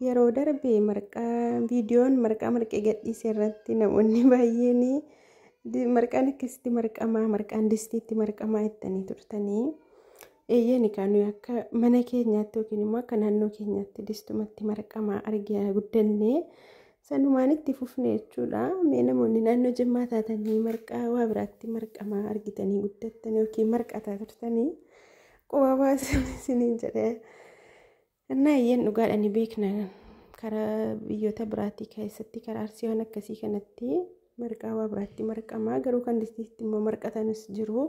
Yeroo darbe marqaa viidiyoon marqaa marqee gadhiise irratti namoonni baay'een marqaan akkasitti marqamaa, marqaan distiitti marqamaa jettanii turtanii. Eeyyeen kan nuyi akka mana keenyaatti yookiin immoo akka naannoo keenyaatti distumatti marqamaa argee guddannee sanumaan itti fufne jechuudha. Mee namoonni naannoo Jimmaa taatanii marqaa waa biraatti marqamaa argitanii guddattan yookiin marqataa turtanii quba baasan isiniin jedhee. Innaa eeyyeen dhugaadha ni beekna, karaa biyyoota biraatii keessatti karaa Arsii waan akkasii kanatti marqaa waa biraatti marqamaa, garuu kan distiitti immoo marqatanis jiru.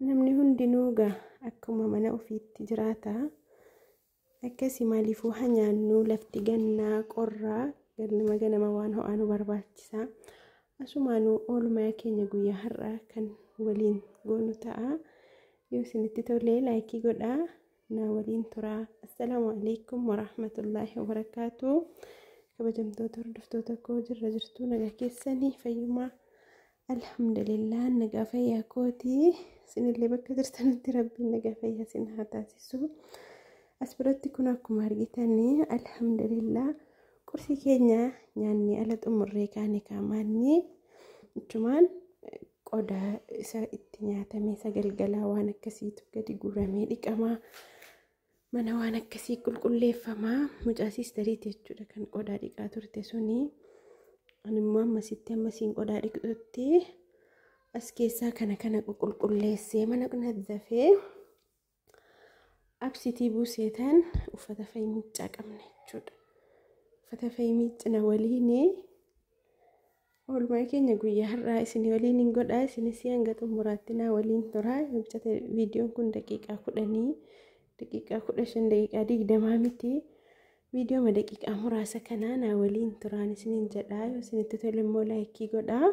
Namni hundinuu gaa akkuma mana ofiitti jiraata. Akkasii maaliifuu haa nyaannu, lafti gannaa qorraa, ganama ganama waan ho'aa nu barbaachisa. Asumaanuu oolmaa keenya guyyaa har'aa kan waliin goonu ta'a. Yoo isinitti tolee laayikii godhaa. Na waliin turaa. Assalaamu alaikum warahmatullaahi wabarakaatu. Kabajamtoota hordoftoota koo, jirra jirtuu, nagaa keessanii, fayyumaa? Alhamdulillah, nagaa fayyaa kootii. Isinillee bakka jirtanitti Rabbiin nagaa fayyaa isin haa taasisu. As biratti kun akkuma argitanii, alhamdulillah, qursii keenya nyaannee ala xumurree kaane kaamaanni jechumaan qodaa isa itti nyaatamee isa galgalaa waan akkasiitu gadi guuramee dhiqamaa. Mana waan akkasii qulqulleeffamaa. Mucaa siistariiti jechuudha kan qodaa dhiqaa turte suni. Ani immoo ammasitti ammasiin qodaa dhiqxutti as keessaa kana kana qulqulleessee mana nazzafee absitii buuseetan uffata fa'i miiccaa qabna jechuudha. Uffata fa'i miiccina waliin oolmaa keenya guyyaa har'aa isin waliin hin godhaa. Isinis hanga xumuraatti naa waliin turaa. Viidiyoon kun daqiiqaa 10, daqiiqaa 15, daqiiqaa 20 miti. Viidiyoo daqiiqaa muraasa kanaa naa waliin turaan isiniin jedhaa. Yoo isinitti tole immoo laayikii godhaa.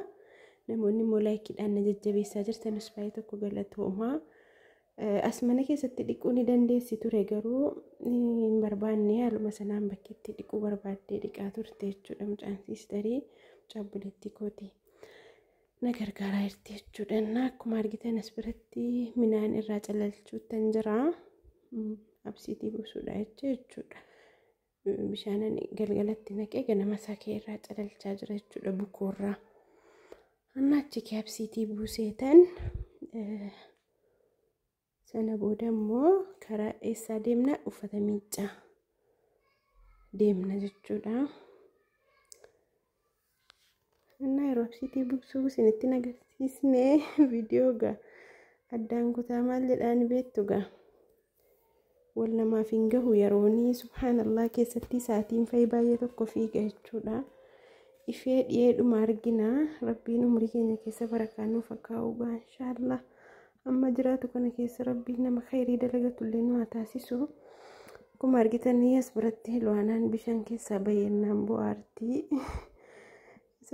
Namoonni immoo laayikiidhaan na jajjabeessaa jirtanis baay'ee tokko galatoomaa. As mana keessatti dhiquu ni dandeessi ture, garuu hin barbaanne, haaluma sanaan bakkeetti dhiquu barbaaddee dhiqaa turte jechuudha. Mucaan siistarii, mucaa obboleettii kooti. Na gargaaraa jirti jechuudha. Akkuma argitan as biratti midhaan irraa calalchuuttan jira. Absiitii buusuudha jechuudha. Bishaan galgalatti naqee ganama isaa kee irraa calalchaa jira jechuudha bukoorraa. Amma achi kee absiitii buuseetan sana booda immoo karaa eessaa deemna? Uffata miiccaa deemna jechuudha. Innaa yeroo absiitii buusuu isinitti agarsiisne viidiyoo gaa addaan kutaa maal jedhaan beektu gaa. Wal namaaf hin gahu yeroonii, subhaanallah, keessatti sa'aatiin fa'i baay'ee tokko fiiga jechuudha. Ifee dhiyeedhuma argina. Rabbiin umurii keenya keessa barakaa nuuf haa kaa'u gaa, inshaallah. Amma jiraatu kana keessa Rabbiin nama khayrii dalagatullee nu haa taasisu. Akkuma argitanii as biratti hilwaanaan bishaan keessaa bayyannaan bu'aartii.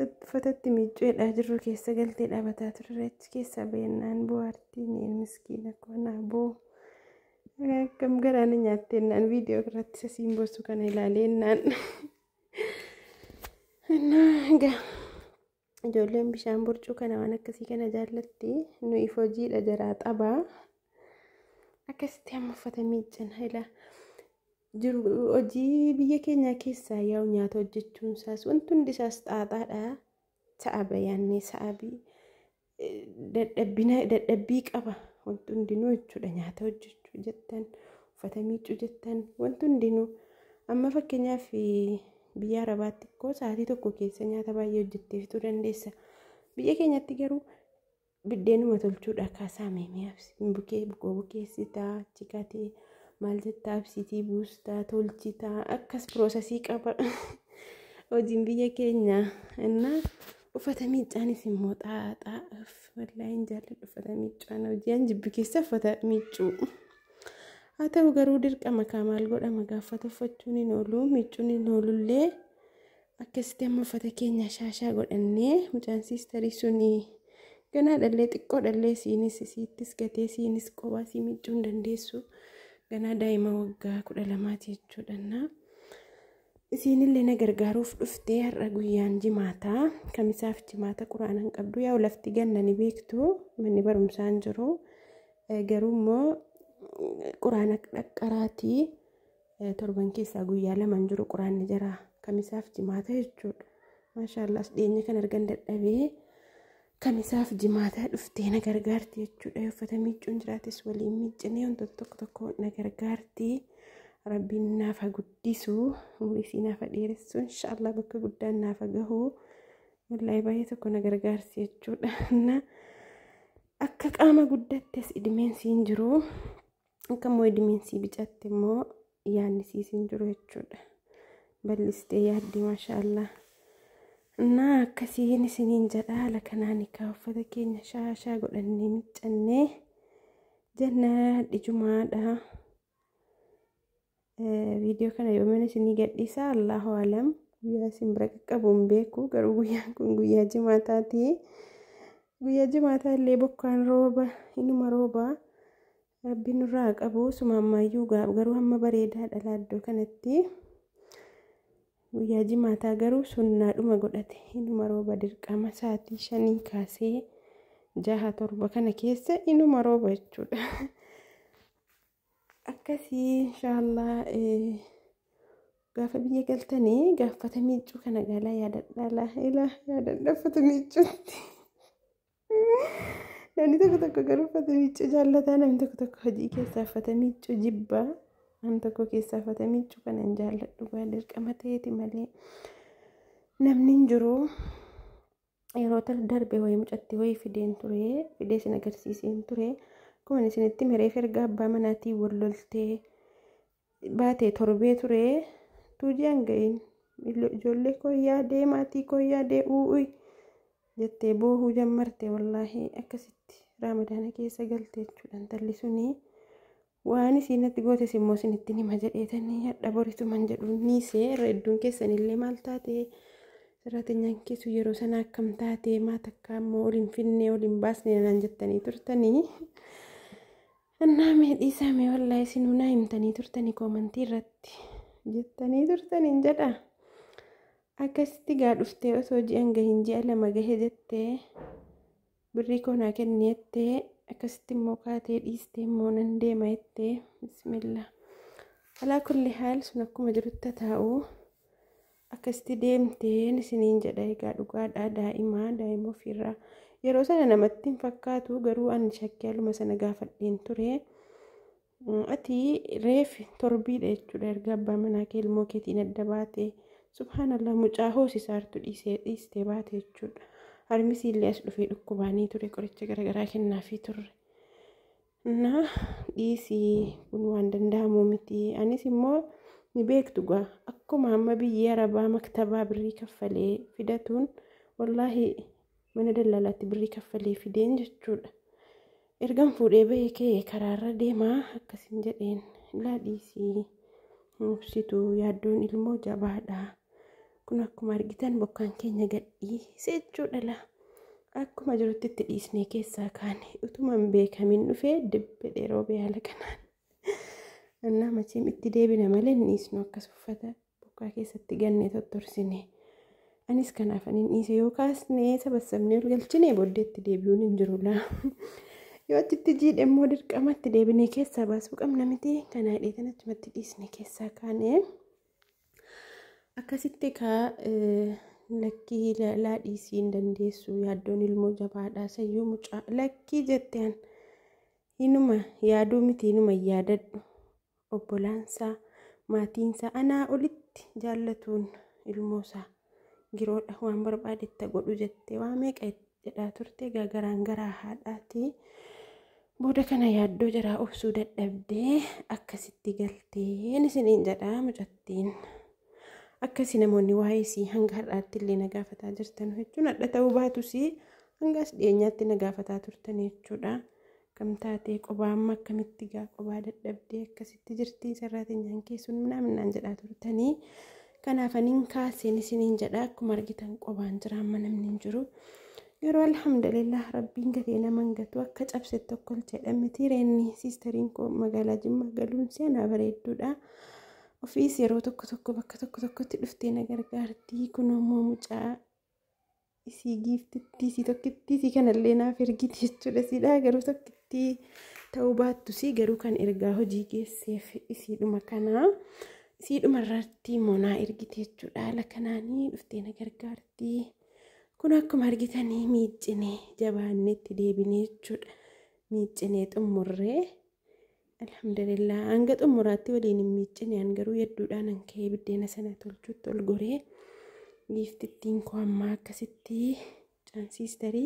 Uffatatti miiccuudhaa jirru keessa galtee dhaabataa turre, achi keessaa bayyannaan bu'aartii. Ni miskiina konaa boo. Akkam garaana nyaattennaan viidiyoo irratti sasiin boossu kana ilaaleennaan. Egaa ijoolleen bishaan burcuu kana waan akkasii kana jaallatti, nuyi hojiidha jaraa xabaa. Akkasitti amma uffata miiccana ilaa jiru. Hojii biyya keenyaa keessaa yaa'u nyaata hojjechuun isaas wanti hundi isaas xaaxaadha. Sa'a bayaannee sa'a dadhabbina dadhabbii qaba wanti hundinuu jechuudha. Nyaata hojjechuu jettan, uffata miiccuu jettan, wanti hundinuu. Amma fakkeenyaaf biyya Arabaatti koo sa'aatii tokko keessa nyaata baay'ee hojjettee fixuu dandeessa. Biyya keenyatti garuu biddeenuma tolchuudha kaasaa meemee bukee bukoo bukeessitaa, achi kaatee maal jettaa, absiitii buustaa, tolchitaa, akkas piroosesii qaba hojiin biyya keenyaa. Innaa uffata miiccaanis immoo xaaxaa, wallaahi hin jaalladhu uffata miiccaan, hojii an jibbi keessa uffata miiccuu. Haa ta'u garuu dirqama kaa, maal godhama, gaaffata uffachuun hin oolu, miiccuun hin oolullee. Akkasitti amma uffata keenya shaashaa godhannee, mucaan siistarii suni ganaa dhallee xiqqoo dhallee, siinis siittis gatee siinis qobaa sii miiccuu hin dandeessu. Ganaa daa'ima waggaa 12ti jechuudha. Isiinillee na gargaaruuf dhuftee. Har'a guyyaan jimaataa, kamisaaf jimaata quraana hin qabdu. Yaa'u lafti ganna ni beektu, manni barumsaa hin jiru. Garuu immoo quraana dhaqqaraatii. Torban keessaa guyyaa 2 hin jiru quraanni jira kamisaaf jimaata jechuudha. Maashaallah dhiyeenya kan argan dadhabee kamisaaf jimaata dhuftee na gargaarti jechuudha. Uffata miiccuun jiraates waliin miiccinee wantoota tokko tokko na gargaarti. Rabbiin naaf haa guddisu, umurii isii naaf haa dheeressu, inshaallah bakka guddaan naaf haa gahu. Wallaahi baay'ee tokko na gargaarti jechuudha. Akka qaama guddattes idimeensi hin jiru. Akka immoo idimeensi bicatte immoo yaadni siis hin jiru jechuudha. Bal'istee yaaddi maashaallah. Innaa akkasiin isiniin jedha haala kanaan egaa uffata keenya shaashaa godhannee miiccannee jenna dhijumaadha. Viidiyoo kana yoomiin isinii gadhiisa Allahu alam. Guyyaa isin bira qaqqabu hin beeku garuu guyyaan kun guyyaa jimaataati. Guyyaa jimaataa illee bokkaan rooba inuma rooba. Rabbiin nurraa haa qabu suma ammayyuu garuu hamma bareedaadha laaddoo kanatti. Guyyaa jimaataa garuu sunnaadhuma godhate inuma rooba dirqama sa'aatii 5 kaasee 6 7 kana keessa inuma rooba jechuudha. Akkasii inshaallah gaafa biyya galtanii gaaffata miiccuu kana galaa yaadadhaa laa ilaa yaadadhaa uffata miiccuutti. Namni tokko tokko garuu uffata miiccuu jaallataa namni tokko tokko hojii keessaa uffata miiccuu jibbaa. Namni tokko keessaa uffata miiccuu kana hin jaalladhu gaa dirqama ta'eeti malee namni hin jiru. Yeroo darbe wayii mucatti wayii fideen ture fidee isin agarsiiseen ture. Akkuma isinitti mireef erga abbaa manaatiin wal loltee baatee torbee ture tuujii hanga'iin ijoollee koo yaadee maatii koo yaadee uu'uy jettee boohuu jammarte wallaahi akkasitti raamadaana keessa galte jechuudha intalli suni. Waan isiin natti gootes immoo isinitti hima jedheetanii hadha borituman jedhu niisee irra hedduun keessanillee maal taate saraatenyaan keessu yeroo sana akkam taate maa takka immoo ol hin finne ol hin baasne naan jettanii turtanii. Annaa mee dhiisaa mee wallaahi isinuu naa himtanii turtanii koomantii irratti jettanii turtaniin jedha. Akkasitti gaa dhuftee osoo ji'an gahin ji'a 2 gahe jettee birrii koo naa kenni jettee akkasitti immoo kaatee dhiistee immoo nan deema jettee bismillah. Alaa kulli haal sun akkuma jirutti taa'u akkasitti deemteen isiniin jedha egaa dhugaadhaa daa'ima daa'ima ofiirraa. Yeroo sana namatti hin fakkaatu garuu ani shakkii haaluma sana gaafadheen ture. Ati reef torbiidha jechuudha erga abbaa manaa kee ilmoo keetiin adda baate. Subhaanallah mucaa hoosisaartu dhiistee baate jechuudha. Harmisi illee as dhufee dhukkubaanii ture qoricha garaagaraa kennaafii turre. Na dhiisii kun waan danda'amu miti. Anis immoo ni beektu gaa akkuma amma biyya arabaa maktabaa birrii kaffalee fidatuun wallaahi mana daldalaatti birrii kaffalee fideen jechuudha. Ergan fuudhee bahee ka'ee karaarra deemaa akkasin jedheen laa dhiisii obsituu yaaddoon ilmoo jabaadha. Kun akkuma argitan bokkaan keenya gadhiise jechuudha laa. Akkuma jirutti itti dhiisnee keessaa kaane utuma hin beekamin dhufee dibbee roobee haala kanaan. Annaa machiin itti deebina malee hin dhiisnu akkas uffata bokkaa keessatti gannee tottorsine. Anis kanaaf ani hin dhiise yoo kaasnee sabassabnee ol galchine booddeetti deebi'uun hin jiru laa. Yoo achitti jiidhe immoo dirqamatti deebinee keessaa baasuu qabna miti. Kana hidheetan achumatti dhiisne keessaa kaane. Akkasitti kaa lakkii laa dhiisii hin dandeessu yaaddoon ilmoo jabaadha sayyuu mucaa lakkii jetteen inuma yaaduu miti inuma yaadadhu obbolaansaa maatiinsaa anaa olitti jaallatuun ilmoosaa giroodha waan barbaadetta godhu jettee waa meeqa jedhaa turte garaan garaa haadhaati. Booda kana yaaddoo jaraa obsuu dadhabdee akkasitti galteen isiniin jedhaa mucattiin. Akkasii namoonni waa'ee isii hanga har'aatti illee na gaafataa jirtan jechuun hadha ta'uu baatus hanga as dhiyeenyaatti na gaafataa turtan jechuudha. Kam taatee qobaa amma akkamitti gaa qobaa dadhabdee akkasitti jirti saraatenyaan keessuun minaaminaan jedhaa turtanii. Kanaaf aniin kaaseen isiniin jedha akkuma argitan qobaan jira amma namni hin jiru. Garuu alhamdulillah rabbiin gatee nama hin gatu akka cabse tokko jedhamti reenni siistariin koo magaalaa Jimmaa galuun seenaa bareedduudha. Ofiis yeroo tokko tokko bakka tokko tokkotti dhuftee na gargaarti. Kun immoo mucaa isii giiftitti isii tokkittii isii kanallee naaf ergiti jechuudha. Siidhaa garuu tokkittii Ta'uu baattus garuu kan ergaa hojii geesseef isiidhuma kana. Isiidhuma irratti monaa ergite jechuudha. Haala kanaanii dhuftee na gargaarti. Kun akkuma argitanii miiccinee jabaannee itti deebinee jechuudha. Miiccinee xumurree. Alhamdulillah hanga xumuraatti waliin hin miiccine an garuu hedduudhaan an ka'ee biddeena sana tolchuutti ol goree giiftittiin koo ammaa akkasitti caansiistarii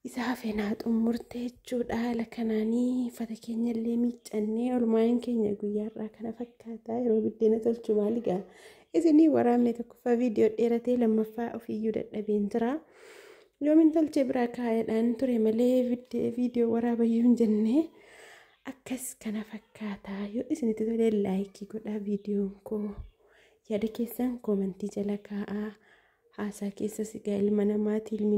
isa hafeenaa xumurte jechuudha. Haala kanaanii uffata keenya illee miiccannee olmaa'in keenya guyyaarraa kana fakkaata. Yeroo biddeena tolchu maali gaa isinii waraabne tokkoffaa viidiyoo dheeratee lammaffaa ofiiyyuu dadhabeen jira. Yoomin tolchee biraa kaa'eedhaan ture malee viidiyoo waraabayyuu hin jenne. Akkas kana fakkaata. Yoo isinitti tolee laayikii godhaa viidiyoon koo. Yaada keessan koomentii jala kaa'aa. Haasaa keessa sigaa ilma namaati ilmi.